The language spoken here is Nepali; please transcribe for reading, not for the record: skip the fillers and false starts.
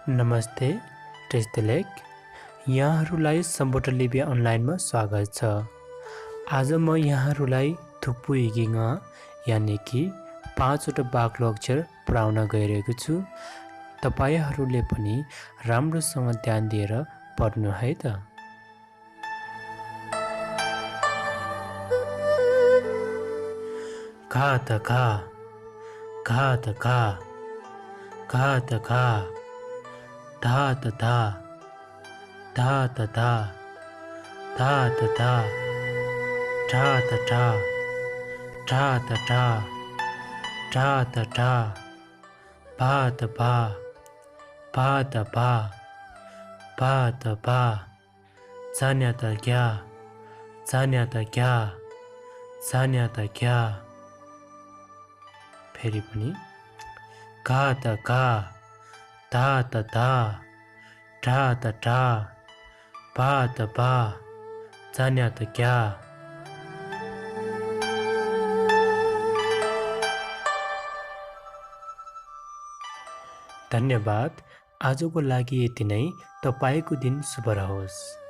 नमस्ते, टेस्टलेक। यहाँहरूलाई सम्बोट लिबिया अनलाइनमा स्वागत छ। आज म यहाँहरूलाई थुप्पु इगिङ यानि कि 5वटा बाक्लो अक्षर पढाउन गइरहेको छु। तपाईहरूले पनि राम्रोसँग ध्यान दिएर पढ्नु है त। खा त खा, खा त खा, खा त खा, धा त धा, धा त धा, धा त धा, ठा त ठा, ठा त ठा, ठा त ठा, भा त भा, भा त भा, भा त भा, चान्या त क्या, चान्या त क्या, चान्या त क्या। फेरि पनि खा त खा, धा त धा, ठा त ठा, भा त भा, चान्या त क्या। धन्यवाद। आजको लागि यति नै। तपाईको दिन शुभ रहोस्।